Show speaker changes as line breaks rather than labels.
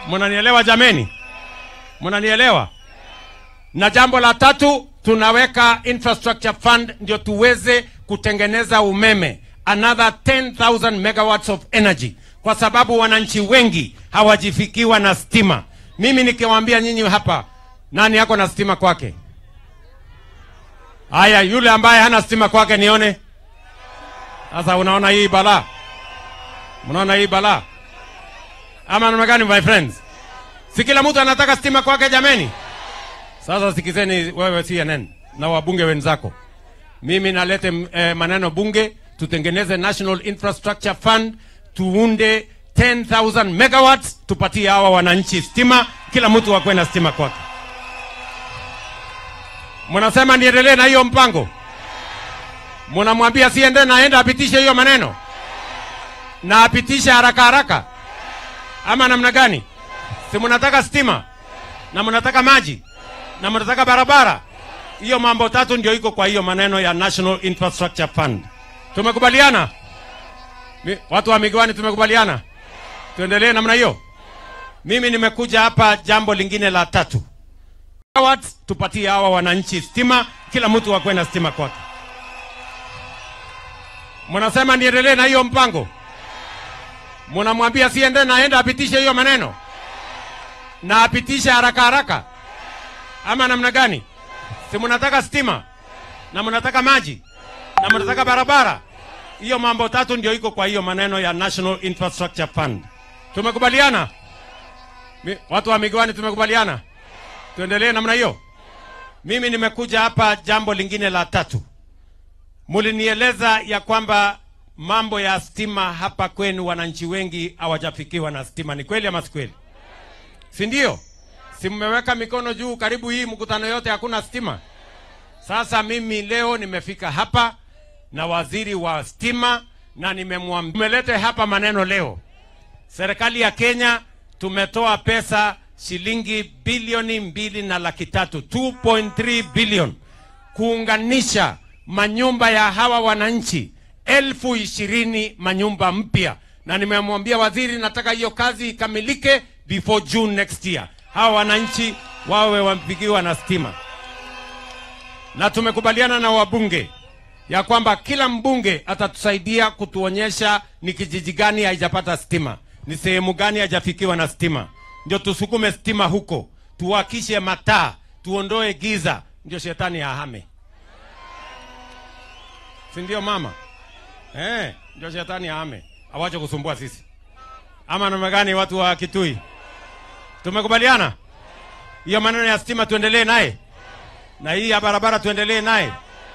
Mnanielewa jameni? Mnanielewa? Na jambo la tatu, tunaweka infrastructure fund ndio tuweze kutengeneza umeme, another 10,000 megawatts of energy, kwa sababu wananchi wengi hawajifikiwa na stima. Mimi nikiwaambia nyinyi hapa, nani yako na stima kwake? Haya, yule ambaye hana stima kwake nione. Sasa unaona hii balaa? Mnaona hii balaa? Ama namna gani, my friends? Si kila mtu anataka stima kwake jameni? Sasa sikizeni wewe CNN na wabunge wenzako. Mimi nalete maneno bunge, tutengeneze National Infrastructure Fund, tuunde 10,000 megawatts, tupatie hawa wananchi stima, kila mtu akwe na stima kwake. Mnasema niendelee na hiyo mpango? Mnamwambia siende naenda apitishe hiyo maneno? Na apitishe haraka haraka? Ama namna gani? Si mnataka stima? Na mnataka maji? Na mnataka barabara? Hiyo mambo tatu ndio iko kwa hiyo maneno ya National Infrastructure Fund. Tumekubaliana? Watu wa Migwani tumekubaliana? Tuendelee namna hiyo? Mimi nimekuja hapa jambo lingine la tatu. Tupatie hawa wananchi stima, kila mtu akwe na stima kwake. Mnasema niendelee na hiyo mpango? Mnamwambia siende naenda apitishe hiyo maneno? Na apitishe haraka haraka? Ama namna gani? Si mnataka stima? Na mnataka maji? Na mnataka barabara? Hiyo mambo tatu ndio iko kwa hiyo maneno ya National Infrastructure Fund. Tumekubaliana? Watu wa Migwani tumekubaliana? Tuendelee namna hiyo? Mimi nimekuja hapa jambo lingine la tatu. Mulinieleza ya kwamba mambo ya stima hapa kwenu wananchi wengi hawajafikiwa na stima. Ni kweli ama si kweli? Si ndio? Si mmeweka mikono juu karibu hii mkutano yote hakuna stima? Sasa mimi leo nimefika hapa na waziri wa stima na nimemwambia tumelete hapa maneno leo. Serikali ya Kenya tumetoa pesa shilingi bilioni 2.3, 2.3 billion, kuunganisha manyumba ya hawa wananchi 20,000 manyumba mpya. Na nimemwambia waziri nataka hiyo kazi ikamilike before June next year. Hawa wananchi wawe wampigiwa na stima. Na tumekubaliana na wabunge ya kwamba kila mbunge atatusaidia kutuonyesha ni kijiji gani haijapata stima, ni sehemu gani haijafikiwa na stima. Ndio tusukume stima huko, tuwakishe mataa, tuondoe giza, ndio shetani ahame. Si ndio mama? Ndio shetani ahame, awache kusumbua sisi. Ama namna gani watu wa Kitui? Tumekubaliana? Hiyo maneno ya stima tuendelee naye? Na hii ya barabara tuendelee naye?